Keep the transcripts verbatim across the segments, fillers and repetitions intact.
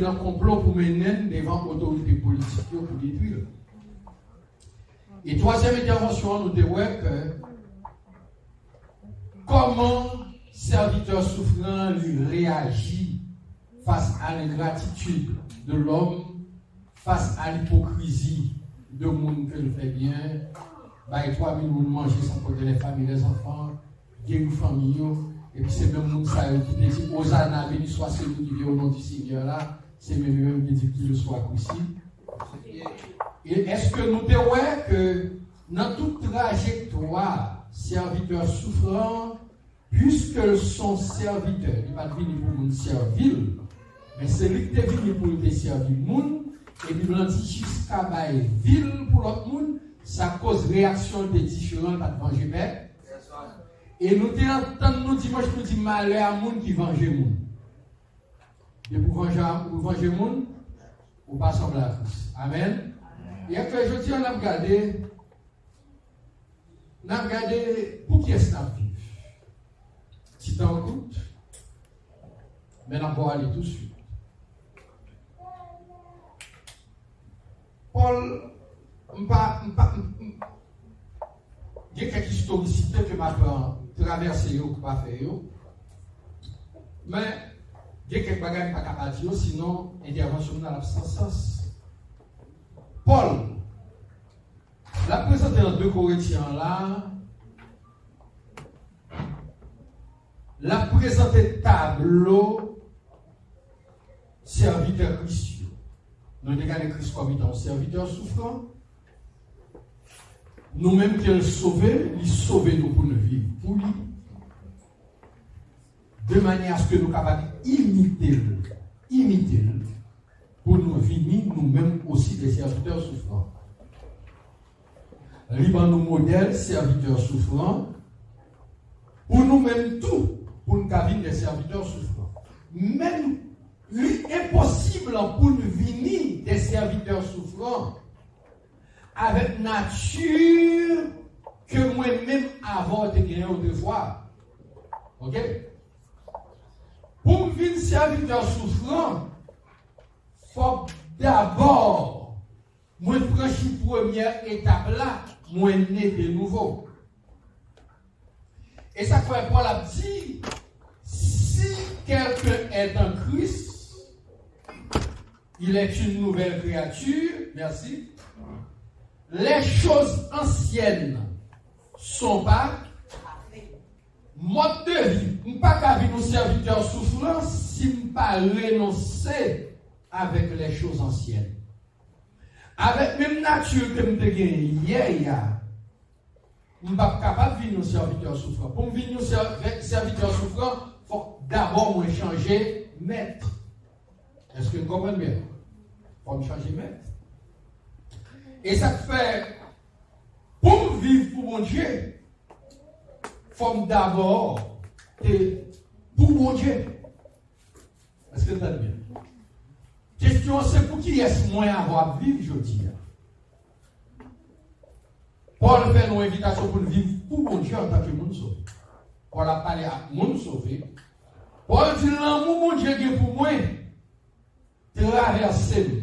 nan konplo pou mennen l devan otorite politik yo pou detwi l. E twazyèm entèvansyon an, nou te wè ke kòman sèvitè soufran an li reyaji fas a lengratitid de lòm, fas a lipokrizi de moun ke l fè byen, bay twa mil moun manje san konte lè fanmi, lè zanfan, geri fanmi yo, epi se menm moun sa yo ki te di, Ozana, beni swa seli ki vyen o non di Senyè la, se menm yo menm ki di, Qu'il soit crucifié. E èske nou te wè ke nan tout trajektwa sèvitè soufran, piske l se yon sèvitè, li pa t vini pou moun sèvi l, men se li ki te vini pou l te sèvi moun, e Bib lan di jiska bay vi l pou lòt moun, sa koz reyaksyon l te diferan, l pa t vanje pèsòn. E nou te antann nou dimanch, nou di malè a moun ki vanje moun. Depi w vanje a, ou vanje moun, ou pa sanble a Kris. Amèn. E antre jodi a, n ap gade, n ap gade pou kiyès n ap viv. Ti tan an kout, men n ap ale touswit. Pòl, m pa, m pa, m, m, gen kèk istorisite ke m ap, euh, travèse yo, k pa fè yo. Men, gen kèk bagay m pa ka pa di yo, sinon entèvansyon m nan ap san sans. Pòl, l ap prezante nan de Korentyen an la, l ap prezante tablo sèvitè Kris yo. Nou te gade Kris kòm etan yon sèvitè soufran. Nou menm ke l sove, li sove nou pou nou viv pou li. De manyè aske nou kapab imite l, imite l, pou nou vini nou menm osi de sèvitè soufran. Li ban nou modèl sèvitè soufran, pou nou menm tou, pou n ka vin de sèvitè soufran. Men li enposib pou n vini de sèvitè soufran avèk nati ke mwen menm avè w te genyen otrefwa. Oke? Pou m vin sèvitè soufran, fòk dabò mwen franchi premyè etap la, mwen ne de nouvo. E sa k fè Pòl ap di, si quelqu'un est en Christ, il est une nouvelle créature. Merci. Les choses anciennes sont pas. Mòd de vi, m pa ka vin yon sèvitè soufran si m pa renonse avèk les choses anciennes. Avèk menm nati ke m te genyen yè a, m p ap kapab vin yon sèvitè soufran. Pou m vin yon sèv-, sèvitè soufran, fòk dabò mwen chanje mèt. Èske n konprann byen? Fò m chanje mèt. E sa k fè, pou m viv pou Bondye, fò m dabò te pou Bondye. Èske n tande byen? Kesyon an se pou kiyès mwen avè w ap viv jodi a? Pòl fè nou envitasyon pou n viv pou Bondye antanke moun sove. Pòl ap pale ak moun sove. Pòl di, lanmou Bondye gen pou mwen travèse m.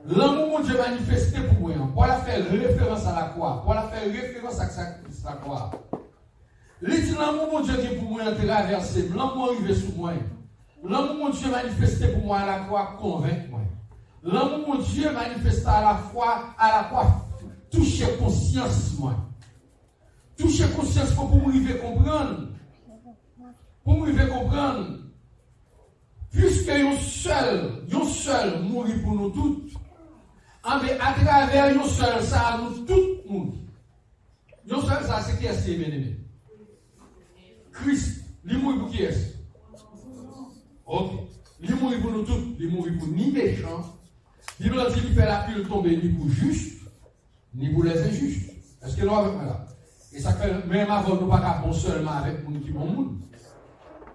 Lanmou Bondye manifeste pou mwen an. Pòl ap fè referans a lakwa. Pòl ap fè referans ak sakrifis lakwa. Li di, lanmou Bondye gen pou mwen an travèse m. Lanmou an rive sou mwen. Lanmou Bondye manifeste pou mwen a lakwa konvenk mwen. Lanmou Bondye manifeste a lakwa, a lakwa touche konsyans mwen. Touche konsyans mwen pou m rive konprann. Pou m rive konprann. Piske yon sèl, yon sèl mouri pou nou tout. Anben, atravè yon sèl sa a, nou tout mouri. Yon sèl sa a, se kiyès li ye, byeneme? Kris. Li mouri pou kiyès? Oke. Li mouri pou nou tout. Li mouri pou ni mechan. Bib la di li fè lapli tonbe ni pou jis, ni pou lèzenjis. Èske nou avèk mwen la? E sa k fè, menm avè w, nou pa ka bon sèlman avèk moun ki bon moun.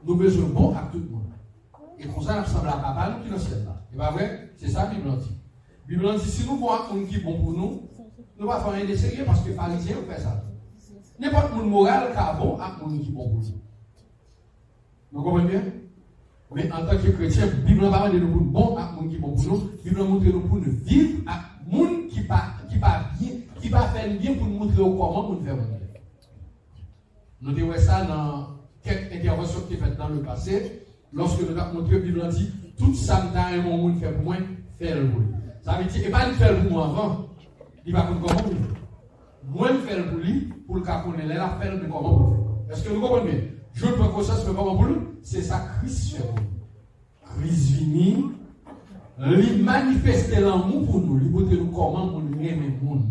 Nou bezwen bon ak tout moun. E konsa, n ap sanble a Papa nou ki nan syèl la. E pa vre? Se sa Bib lan di. Bib lan di, si nou bon ak moun ki bon pou nou, nou pa fè anyen de serye, paske Farizyen yo fè sa tou. Nenpòt moun moral ka bon ak moun ki bon pou li. Nou konprann byen? Men antanke kretyen, Bib la pa mande nou pou n bon ak moun ki bon pou nou. Bib la montre nou pou n viv ak moun ki pa, ki pa byen, ki pa fè n byen, pou n montre yo kòman pou n fè moun byen. Nou te wè sa nan kèk entèvansyon ki te fèt nan le pase, lòske nou t ap montre Bib la di, tout sa m ta renmen yon moun fè pou mwen, fè l pou li. Sa vle di, e pa li fè l pou mwen anvan, li pa konn kòman pou l fè. Mwen m fè l pou li, pou l ka konnen lè l ap fè l, men kòman pou l fè. Èske nou konprann byen? Jou l pran konsyans, men kòman pou l, se sa Kris fè pou nou. Kris vini, li manifeste lanmou pou nou, li montre nou kòman moun renmen moun,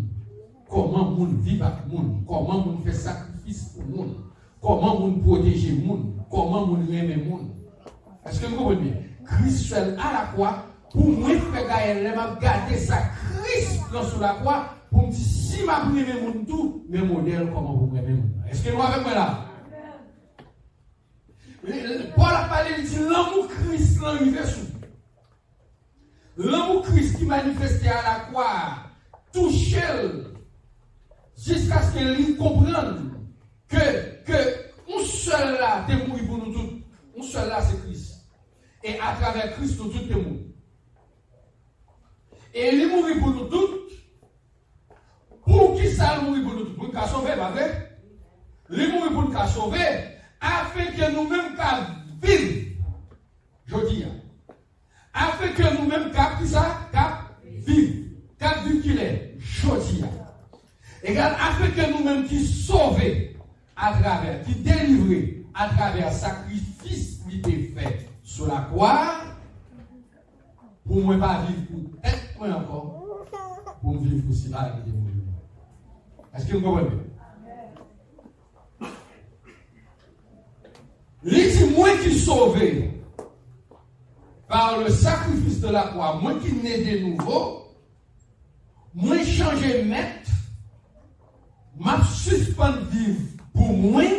kòman moun viv ak moun, kòman moun fè sakrifis pou moun, kòman moun pwoteje moun, kòman moun renmen moun. Èske nou konprann byen? Kris fè l alakwa pou mwen, frè Gaël, lè m ap gade sa Kris pran sou lakwa, pou m di, si m ap renmen moun tou, men modèl kòman pou m renmen moun. Èske nou avèk mwen la? Pòl ap pale, li di lanmou Kris lan rive sou li. Lanmou Kris ki manifeste alakwa a touche l jiskaske li konprann ke, ke yon sèl la te mouri pou nou tout. Yon sèl la se Kris. E atravè Kris nou tout te mouri. E li mouri pou nou tout. Poukisa l mouri pou nou tout? Pou n ka sove, pa vre? Li mouri pou n ka sove, afenke nou menm k ap viv jodi a. Afenke nou menm k ap kisa? K ap viv. K ap viv kilè? Jodi a. Egal, afenke nou menm ki sove atravè, ki delivre atravè sakrifis li te fè sou lakwa a, pou mwen pa viv pou tèt mwen ankò, pou m viv pou sila ki te mouri pou mwen. Èske nou konprann byen? Li di, mwen ki sove par le sacrifice de la croix, mwen ki ne de nouvo, mwen chanje mèt, m ap sispann viv pou mwen,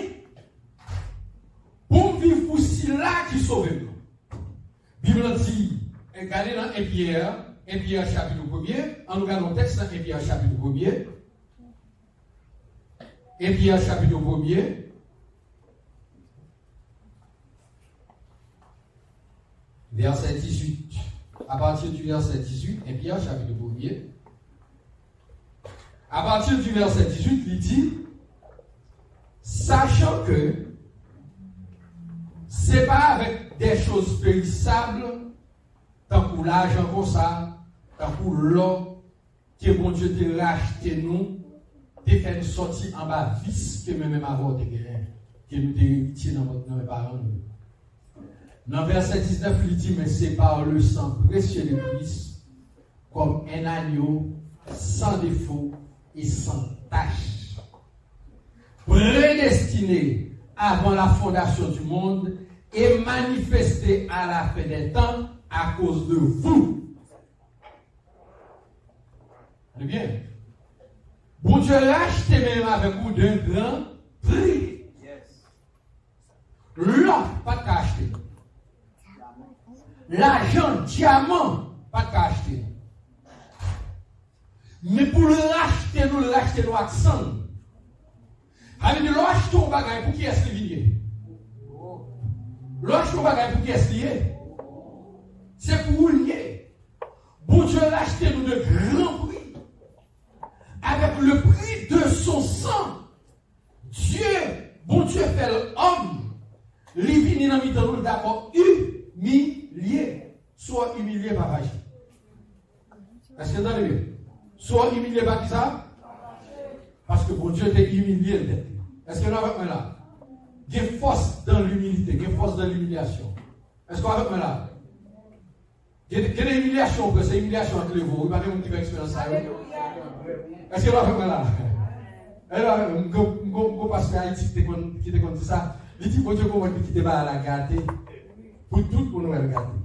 pou m viv pou sila ki sove m nan. Bib la di, e, gade nan en Pyè, en Pyè chapit premye, ann nou gade yon tèks nan en Pyè chapit premye. En Pyè chapit premye, vèsè dizuit. A pati di vèsè dizuit, en Pyè chapit premye. A pati di vèsè dizuit, li di, sachant que c'est pas avec des choses périssables, tankou lajan konsa, tankou lò, ke Bondye te rachte nou, te fè n sòti anba vis ke mwen menm avè w te genyen, ke nou te eritye nan, nan men paran nou yo. Nan vèsè diznèf, li di, mais c'est par le sang précieux de Christ, comme un agneau sans défaut et sans tache, prédestiné avant la fondation du monde et manifesté à la fin des temps à cause de vous. Tande byen. Bondye rachte menm avèk ou d'un grand prix. Lò pa t ka achte l. Lajan, dyaman pa t ka achte l. Men pou l rachte nou, l rachte nou ak san l. Sa vle di, lè w achte yon bagay, pou kiyès li vin ye? Lè w achte yon bagay, pou kiyès li ye? Se pou ou l ye. Bondye rachte nou de gran pri. Avec le prix de son sang, Dieu, Bondye fè l òm. Li vini nan mitan nou, l dakò imilye. Si w imilye, pa fache. Èske n tande byen? Si w imilye, pa kisa? Paske Bondye te imilye l tèt li. Èske nou avèk mwen la? Gen fòs dan limilite, gen fòs dan limilyasyon. Èske w avèk mwen la? Gen, gen de imilyasyon ou pran, se imilyasyon ant leve w, wi, pa gen moun ki fè eksperyans sa yo. Èske nou avèk mwen la? Èske nou avèk mwen? M gon, m gon, m gon pastè Ayiti ki te konn, ki te konn di sa. Li di, Bondye konprann li kite bagay la gate pou tout moun wè l gate.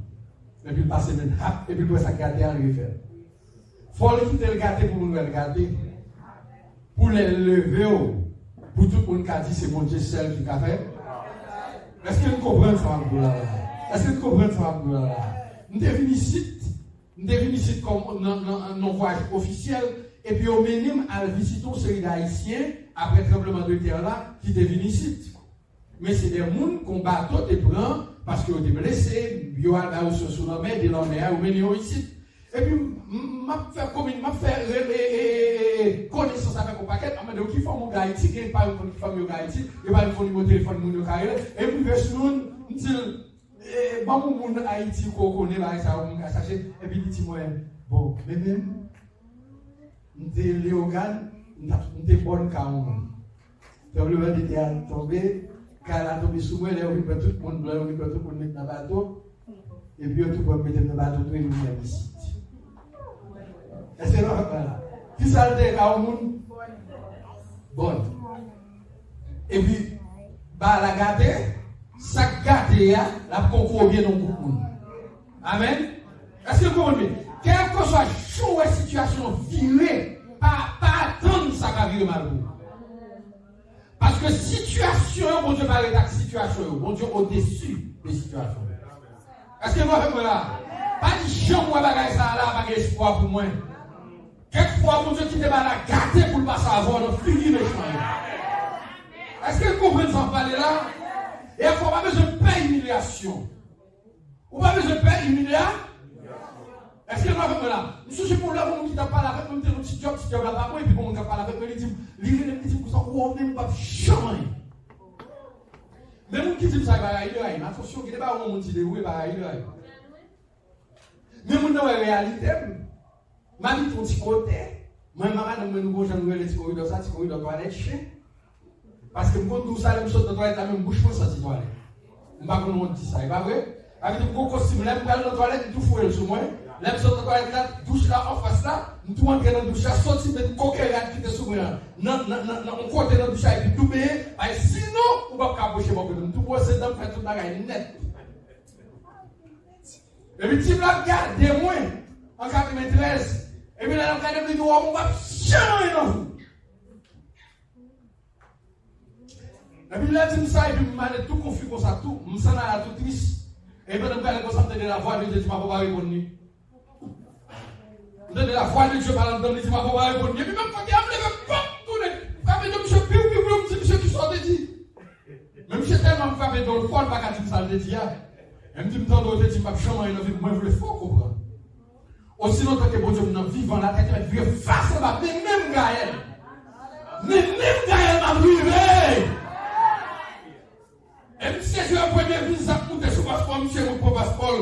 Epi l pase men hap, epi l wè sa k gate a, l refè l. Fò l kite l gate pou moun wè l gate. Pou lè l leve w, pou tout moun ka di se Bondye sèl ki ka fè. Èske n konprann sa m ap di w la la? Èske n konprann sa m ap di w la la? M te vin isit, m te vin isit kòm nan, nan, nan yon vwayaj ofisyèl, epi yo mennen m al vizite yon seri d Ayisyen apre tranblemanntè la ki te vin isit. Men se de moun ke yon bato te pran, Paske yo te blese, yo al bay yo swen sou lanmè, de lanmè a, yo mennen yo isit. Epi m, m, m ap fè komin, m ap fè re, e, e, e, e, e, konesans avèk yon pakèt, m ap mande yo ki fanm ou gen Ayiti, gen pa yon konn ki fanm yo gen Ayiti, yo pa yon konn nimewo telefòn moun yo ka rele, epi m rive sou youn, m di l, e, ban m yon moun Ayiti ke w konnen, bagay sa yo, moun ka chache, epi li di mwen, bon, men menm, m te Leyogàn, m t ap, m te bòn ka yon moun. Tranblemanntè a tonbe, kay la tonbe sou mwen, lè yo vin pran tout moun blan, yo vin pran tout moun met nan bato, epi yo tou pran mete m nan bato tou, epi m menm isit. Èske nou konprann la? Kisa l te ka yon moun? Bòn. Epi, ba la gate, sa k gate a, l ap konko byen nan gwoup moun. Amèn? Èske nou konprann byen? Kèlkeswa jan w wè sitiyasyon an vire, pa, pa atann sa ka vire mal pou ou. Paske sitiyasyon yo, Bondye pa ret ak sitiyasyon yo. Bondye odesi de sitiyasyon yo. Èske nou avèk mwen la? Pa di jan m wè bagay sa a la, pa gen espwa pou mwen. Kèk fwa, Bondye kite bagay la gate pou l pase avè w nan figi mechan yo. Èske nou konprann sa m pale la? E afwa w pa bezwen pè imilyasyon. Ou pa bezwen pè imilya. Èske nou avèk mwen la? M sonje pou lè yon moun ki t ap pale avèk mwen, m te nan ti djòb, ti djòb la pa mwen, epi yon moun k ap pale avèk mwen, li di m, li rele m, li di m konsa, ou wè ou menm ou p ap janm anyen. Men moun ki di m sa, e pa rayi li rayi m. Atansyon, gen de bagay yon moun di de ou, e pa rayi li rayi m. Men moun nan wè reyalite m. M abite yon ti kote. Mwen, m ak madanm mwen, nou gon jan nou rele ti koridò sa, ti koridò twalèt chen. Paske m konn di w sa, lè m sot nan twalèt la, menm bouch mwen santi twalèt. M pa konn wont di sa, e pa vre? Sa vle di m gon kostim, lè m pral nan twalèt, m tou foure l sou mwen. Lè m sot nan twalèt la, douch la anfas la, m tou antre nan douch la, soti, met koke rad ki te sou mwen an nan, nan, nan, nan yon kote nan douch la, epi tou benyen, bay, sinon, ou p ap ka pwoche bò kote m. M tou bwose dan, m fè tout bagay nèt. Epi ti blan ap gade mwen an katreventrèz. Epi lè l ap gade m, li di, "Wòm, ou p ap janm anyen nan vi w." Epi lè l di m sa, epi m ale tou konfi konsa, tou, m sann ala tou tris. Epi pandan m gade konsa, m tande lavwa de Dye di m, "Papa, pa reponn li." M tande lavwa de Dye pale anndan m, li di, "Papa, pa reponn li." Epi menm kote a, m leve, pòp, tounen. Frape do misye, piw, piw, piw, m di, "Misye, kisa w te di?" Men misye tèlman frape do l fò, l pa ka di m sa l te di a. E m di, "M tande w te di m p ap janm anyen nan vi m, mwen vle fè w konprann. Osi lontan ke Bondye m nan vivan, latè te mèt vire fas anba, men menm Gayèl, men menm Gayèl m ap rive." E m sezi wè premye viza k moute sou paspò misye, mwen pran paspò l.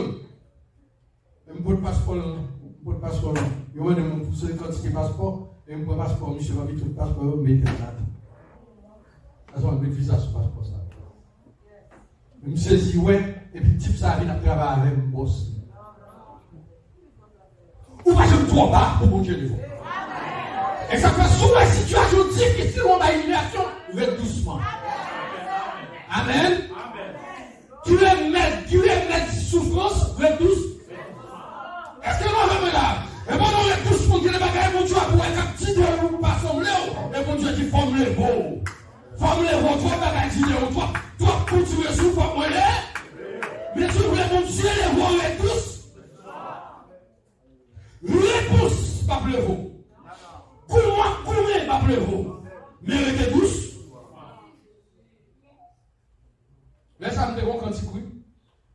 E m pot paspò l, m pot paspò l. Yo mande m pou se kantite paspò, e m pran paspò misye, m anvi tout paspò yo, m mete l ladan. Sa se yon met viza sou paspò sa. M sezi wè, epi tip sa vin ap travay avè m, bòs li. Ou pa janm twò ba pou Bondye leve w. E sa fè si w wè sitiyasyon difisil ou anba imilyasyon, ret dousman. Amèn. Ki remèd, ki remèd soufrans, ret dous. Èske nou avè mwen la? E pandan w ret dousman, gen de bagay Bondye ap wè k ap di de ou pa sanble w. E Bondye di, "Fò m leve w. Fò m leve w." Twòp bagay di de ou, twòp, twòp kout sou, fò mwen leve. Men si w vle Bondye leve w, ret dous. Repons p ap leve w. Kou w ap goumen p ap leve w. Men rete dous. Lè sa a, m te gon kantik, wi.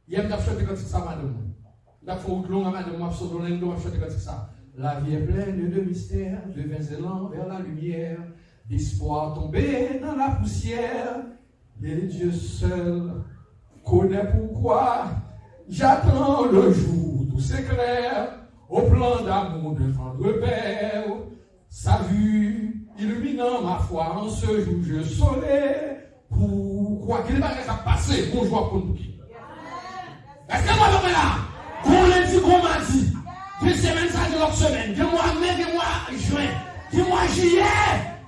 Yè, m t ap chante kantik sa, madanm mwen. M t ap fè wout long a madanm mwen, m ap sot Orlando, m ap chante kantik sa. La vie est pleine de mystères, de vains élans vers la lumière, d'espoirs tombés dans la poussière, et Dieu seul connaît pourquoi j'attends le jour d'où s'éclaire au plan d'amour d'un tendre père. Sa vue illuminant ma foi en ce jour, je saurai pourquoi. Gen de bagay k ap pase, gon jou w ap konn pou ki. Èske nou avè mwen la? Gon lendi, gon madi. Gen semèn sa, gen lòt semèn. Gen mwa me, gen mwa jen. Gen mwa jiyè.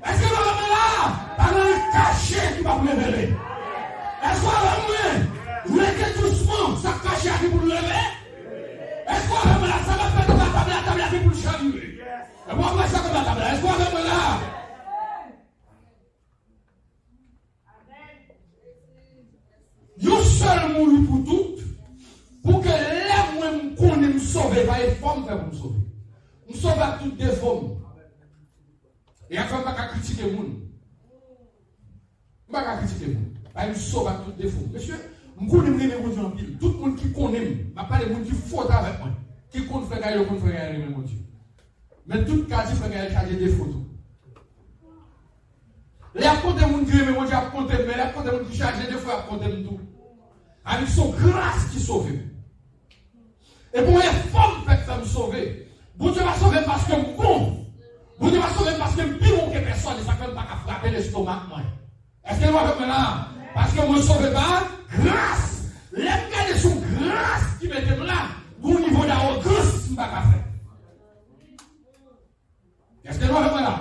Èske nou avè mwen la? Pa gen anyen kache ki p ap revele. Èske w avè mwen? Rete dousman, sa k kache a gen pou l leve. Èske w avè mwen la? Sa k ap fèt anba tab la, tab la gen pou l chavire. E mwen wè sa konba tab la. Èske w avè mwen la? Yon sèl mouri pou tout, pou ke lè mwen m konnen m sove, pa efò m fè pou m sove. M sove ak tout defo m. E afè m pa ka kritike moun. M pa ka kritike moun. Paske m sove ak tout defo m. Mesye, m M konnen m renmen Bondye anpil. Tout moun ki konnen m, m ap pale moun ki fwonte avèk mwen, ki konn Frè Gaël, yo konn Frè Gaël renmen Bondye. Men tout ka di Frè Gaël chaje defo tou. Lè y ap konte moun ki renmen Bondye, y ap konte m, men lè y ap konte moun ki chaje defo, y ap konte m tou. Avèk se yon gras ki sove m. E pou efò m fè k fè m sove. Bondye pa sove m paske m bon. Bondye pa sove m paske m pi bon ke pèsòn, e sa k fè l pa ka frape lestomak mwen. Èske nou avèk mwen la? Paske mwen sove pa gras. Lè m gade se yon gras ki mete m la, gon nivo dawogans m pa ka fè. Èske nou avèk mwen la?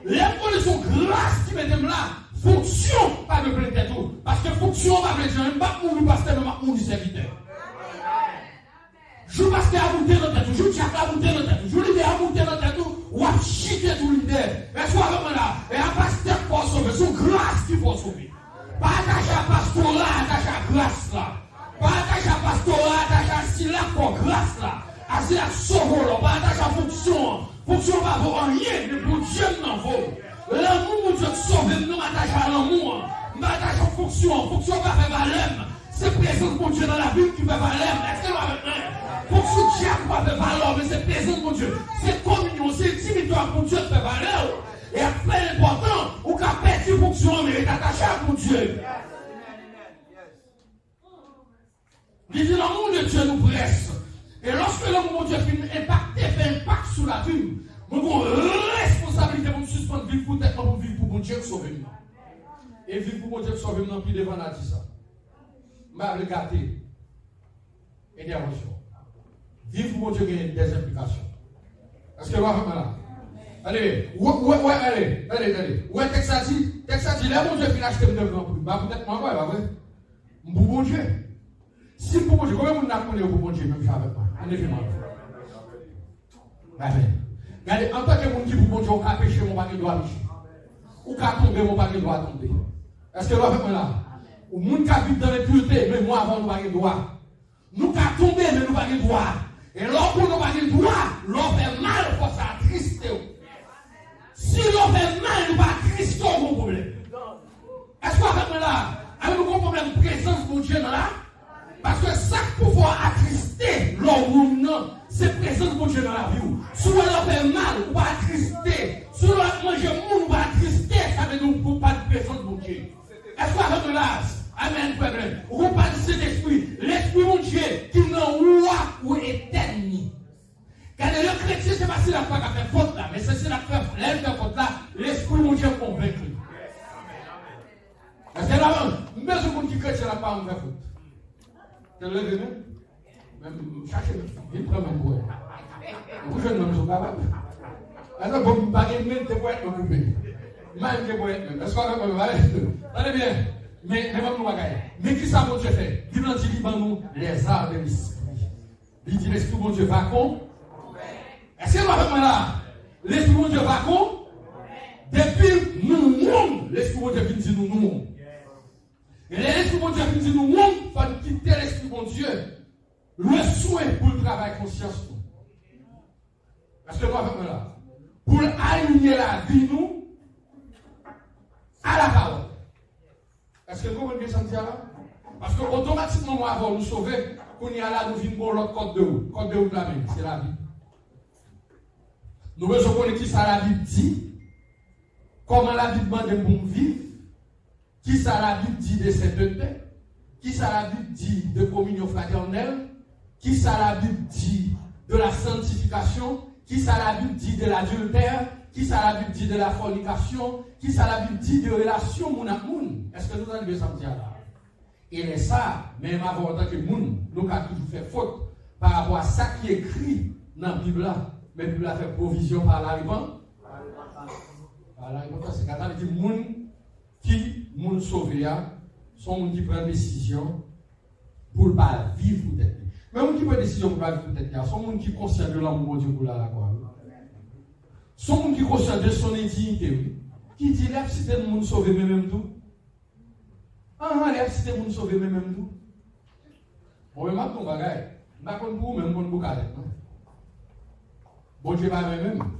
Lè m konnen se yon gras ki mete m la, fonksyon pa dwe plen tèt ou. Paske fonksyon pa vle di anyen, m p ap mouri pastè, men m ap mouri sèvitè. Jou pastè a moute nan tèt ou, jou dyak la moute nan tèt ou, jou lidè a moute nan tèt ou, w ap chite tou lidè. Èske w avèk mwen la? E a pastè k fè w sove, se yon gras ki fè w sove. Pa atache a pastora, atache a gras la. Pa atache a pastora, atache a sila k fè w gras la. A sila k sove w la, pa atache a fonksyon an. Fonksyon an pa vo anyen, men Bondye m nan vo. Lanmou Bondye k sove m nan, m atache a lanmou an. M pa atache a fonksyon an. Fonksyon an pa fè valè m. Se prezans Bondye nan lavi m ki fè valè m. Èske nou avèk mwen? Fonksyon dyak pa fè valè w, men se prezans Bondye. Se kominyon, se entimite w ak Bondye k fè valè w. E ap fè enpòtan, ou ka pèdi fonksyon an, men ret atache ak Bondye. Li di, l'amour de Dieu nous presse. E lòske lanmou Bondye fin enpakte, fè enpak sou lavi m, mwen gen yon responsablite pou m sispann viv pou tèt mwen, pou m viv pou Bondye k sove m nan. E viv pou Bondye k sove m nan pi devan n a di sa. M pa vle gate entèvansyon. Viv pou Bondye gen dèz enplikasyon. Èske nou avèk mwen la? Ale, wè, wè, wè, ale, tande, tande. Wè, tèks la di, tèks la di, lè Bondye fin achte m de gran pri, m pa pou tèt mwen ankò, e pa vre? M pou Bondye. Si m pou Bondye, konbyen moun la konnen yo pou Bondye menm jan avèk mwen? Ann leve men nou. Amen. Gade, antanke moun ki pou Bondye, ou ka peche, men ou pa gen dwa peche. Ou ka tonbe, men ou pa gen dwa tonbe. Èske nou avèk mwen la? Ou moun ka viv dans l'impureté, men mwen avè w nou pa gen dwa. Nou ka tonbe, men nou pa gen dwa. E lè w konnen w pa gen dwa, lè w fè mal, fò sa atriste w. Si lè w fè mal, nou pa atriste w, gon pwoblèm. Èske w avèk mwen la? Alò, nou gon pwoblèm prezans Bondye nan la. Paske sa k pou fè w atriste lè w wonm nan, se prezans Bondye nan lavi w. Si w wè lè w fè mal, ou pa atriste. Si w wè w ap manje moun, ou pa atriste, sa vle di w pa nan prezans Bondye. Èske w avèk mwen la? Amèn, frè Blen. Ou konprann Sentespri, Lespri Bondye ki nan ou a, ou etèn li. Gade, yon kretyen, se pa sila k pa ka fè fòt la, men se sila k fè, lè l fè fòt la, Lespri Bondye konvenk li. Èske la, m bezwen moun ki kretyen la pa janm fè fòt. Te leve men. Men m chache men. Vin pran men pou wè. Ou jwenn men sou kapab. Atò, bon, m pa gen men, te pwèt mwen koupe. M pa gen pwèt men. Èske w avèk mwen, pale? Tande byen. Men, men ban m yon bagay. Men ki sa Bondye fè? Bib lan di li ban nou les armes de l'esprit. Li di Lespri Bondye va kon. Èske nou avèk mwen la? Lespri Bondye va kon. Depi nou wonm, Lespri Bondye vin di nou nou wonm. E lè Lespri Bondye vin di nou wonm, fò n kite Lespri Bondye lwen swen pou l travay konsyans nou. Èske nou avèk mwen la? Pou l alinye lavi nou a la pawòl. Èske nou konprann byen sa m di a la? Paske otomatikman mwen avè w nou sove, kounye a la nou vin gon lòt kòd de wout. Kòd de wout la menm, se Labib. Nou bezwen konnen kisa Labib di, kòman Labib mande m pou m viv, kisa Labib di de sentete, kisa Labib di de kominyon fratènèl, kisa Labib di de la santifikasyon, kisa Labib di de ladiltè, kisa Labib di de la fònikasyon, kisa Labib di de relasyon moun ak moun. Èske nou tande byen sa m di a la? E lè sa, menm avè w antanke moun, nou ka toujou fè fòt pa rapò a sa ki ekri nan Bib la. Men Bib la fè pwovizyon pa larepan-, pa larepantans. Sa vle di moun ki moun sove a, se yon moun ki pran desizyon pou l pa viv pou tèt li. Men moun ki pran desizyon pou l pa viv pou tèt li a, se yon moun ki konsyan de lanmou Bondye pou l a lakwa, wi. Se yon moun ki konsyan de son endiyite, wi. Ki di, lè y ap site moun sove, men menm tou. Anhan, lè y ap site moun sove, men menm tou. Bon, men m ap di w yon bagay. M pa konn pou ou, men m konn bouka tèt mwen. Bondye pa renmen m.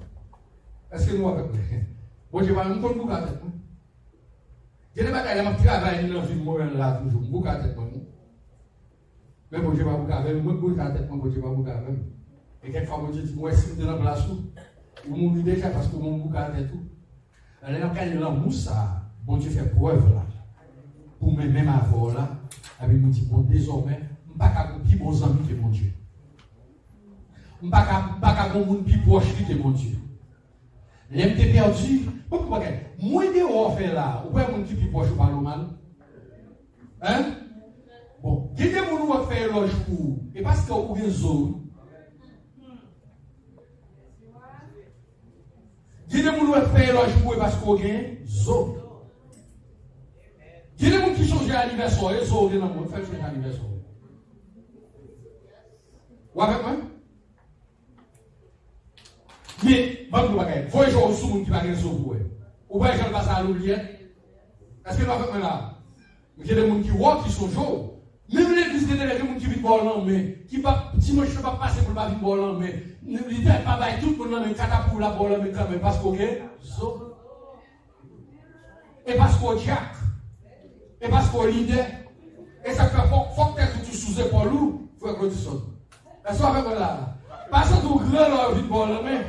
Èske nou avèk mwen? Bondye pa renmen m, m konn bouka tèt mwen. Gen de bagay, lè m ap travay nan vi m, mwen menm la toujou, m bouka tèt mwen, non. Men Bondye pa bouke avè m, mwen k bouke atè m, Bondye pa bouke avè m. E kèk fwa Bondye di m, wè, si m te nan plas ou, ou mouri deja paske w mouri bouke atè tou. Lè n ap gade lanmou sa a, Bondye fè prèv la pou mwen menm avè w la, epi nou di, bon, dezòmè, m pa ka gon pi bon zanmi ke Bondye. M pa ka, m pa ka gon moun pi pwòch li ke Bondye. Lè m te pèdi, bon, pou bagay, mwen de wè w fè la, ou wè moun ki pi pwòch ou pale w mal? Hein? Bon, gen de moun ou wè k fè elòj pou ou, e paske ou gen zo wi. Gen de moun ou wè k fè elòj pou ou, e paske ou gen zo. Gen de moun ki sonje anivèsè w, e zo ou gen nan men w, k fè l sonje anivèsè w. Ou avèk mwen? Men, ban m di w bagay. Voye je w sou moun ki pa gen zo pou wè. Ou wè jan l pase a louvryèt? Èske nou avèk mwen la? Gen de moun ki wè w, ki sonje w. Menm legliz gen de lè gen moun ki vin ba w lanmen, ki p ap, dimanch lan p ap pase pou l pa vin ba w lanmen. Lidè pa bay tout moun lanmen, katapou l ap ba w lanmen kanmenm, paske w gen zo. E paske w dyak. E paske w lidè. E sa k fè fòk, fòk tèt ou tou sou zepòl ou, frè Claudison. Èske w avèk mwen la? Pa santi w gran lè yo vin ba w lanmen.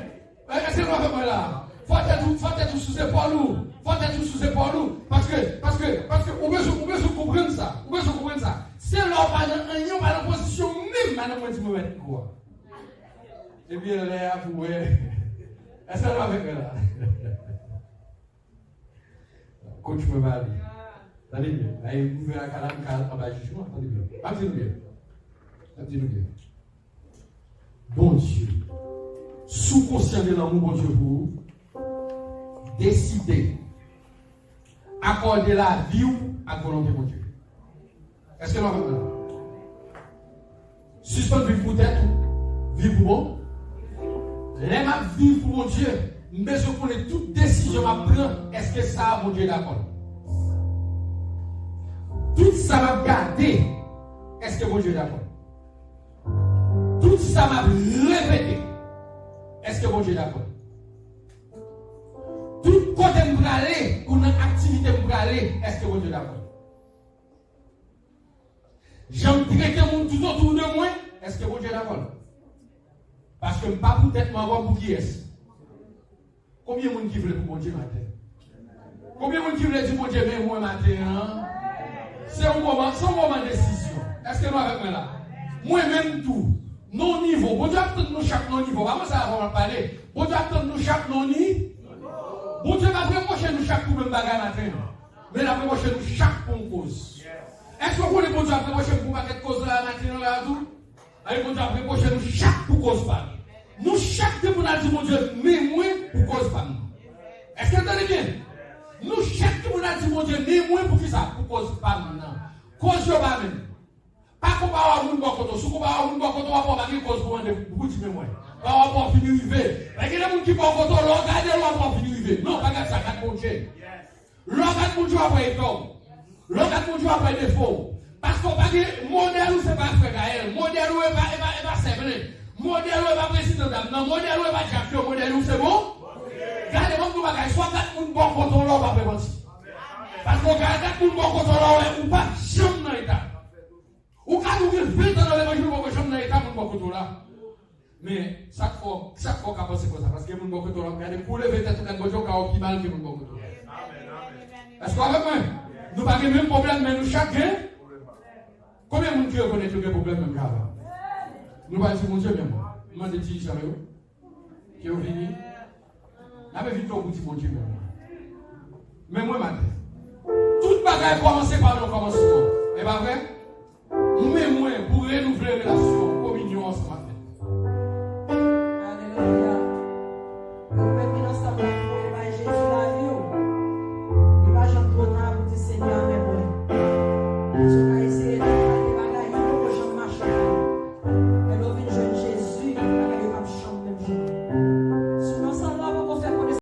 Èske nou avèk mwen la? Fò tèt ou, fò tèt ou sou zepòl ou. Fò tèt ou sou zepòl ou. Paske, paske, paske ou bezwen, ou bezwen konprann sa. Ou bezwen konprann sa. Se lè w pa nan anyen, w pa nan pozisyon menm, madanm mwen di mwen mèt kou a. Epi lè a pou wè. Èske nou avèk mwen la? Coach mwen pa ale. Tande byen. Ay, m vin ak alam kal anba jijman. Tande byen. M ap di nou byen. M ap di nou byen. Bondye, si w konsyan de lanmou Bondye pou ou, deside akòde lavi w ak volonte Bondye. Èske nou avèk mwen la? Sispann viv pou tèt ou, viv pou bon. Lè m ap viv pou Bondye, m bezwen konnen tout desizyon m ap pran, èske sa a Bondye dakò l? Tout sa m ap gade, èske Bondye dakò l? Tout sa m ap repete, èske Bondye dakò l? Tout kote m prale, ou nan aktivite m prale, èske Bondye dakò l? Jan m trete moun toutotou de mwen, èske Bondye dakò l? Paske m pa pou tèt mwen ankò, m pou kiyès? Konbyen moun ki vle pou Bondye maten? Konbyen moun ki vle di Bondye men mwen maten an? Se yon moman, se yon moman desizyon. Èske nou avèk mwen la? Mwen menm tou, nan yon nivo, Bondye ap tann nou chak nan yon nivo. Pa konsa avan m ap pale. Bondye ap tann nou chak nan yon ni-, Bondye p ap repwoche nou chak pou menm bagay maten an. Men l ap repwoche nou chak pou yon koz. Èske w konnen Bondye ap repwoche m pou yon pakèt koz la maten an la tou? Ay, Bondye ap repwoche nou chak pou koz pa nou. Nou chak gen pou n al di Bondye, men mwen pou koz pa m nan. Èske n tande byen? Nou chak gen pou n al di Bondye, men mwen pou kisa? Pou koz pa m nan. Koz yo pa menm. Pa konpare ak moun bò kote w. Si w konpare ak moun bò kote w, w ap wè w pa gen koz pou mande, pou di men mwen. Pa w ap wè w fini rive. Men gen de moun ki bò kote w, lè w gade l, w ap wè w fini rive. Non, pa gad sa, gad Bondye. Lè w gad Bondye, w ap wè etò w. Lè w gad Bondye, w ap wè defo w. Paske w pa gen modèl ou, se pa frè Gaël. Modèl ou, e pa, e pa, e pa sè Blen. Modèl ou, e pa prezidan dam nan. Modèl ou, e pa dyak yo. Modèl ou, se bon. Gade, ban m di w bagay. Si w ap gad moun bò kote w la, w p ap repanti. Paske w ka gad moun bò kote w la, w wè, ou p ap janm nan eta. Ou ka nou gen ven tan nan levanjil, ou poko janm nan eta moun bò kote w la. Men, sa k fè w, sa k fè w ka panse konsa? Paske moun bò kote w la ap gade, kou w leve tèt ou gad Bondye, ou ka wè w pi mal ke moun bò kote w la. Èske w avèk mwen? Nou pa gen menm pwoblèm, men nou chak gen. Konbyen moun ki rekonèt yo gen pwoblèm menm jan avè m? Nou pral di Bondye, men mwen, m mande ti jan yo. Ke yo vini. N ap envite w pou di Bondye, men mwen. Men mwen maten. Tout bagay kòmanse pa yon kòmansman. E pa vre?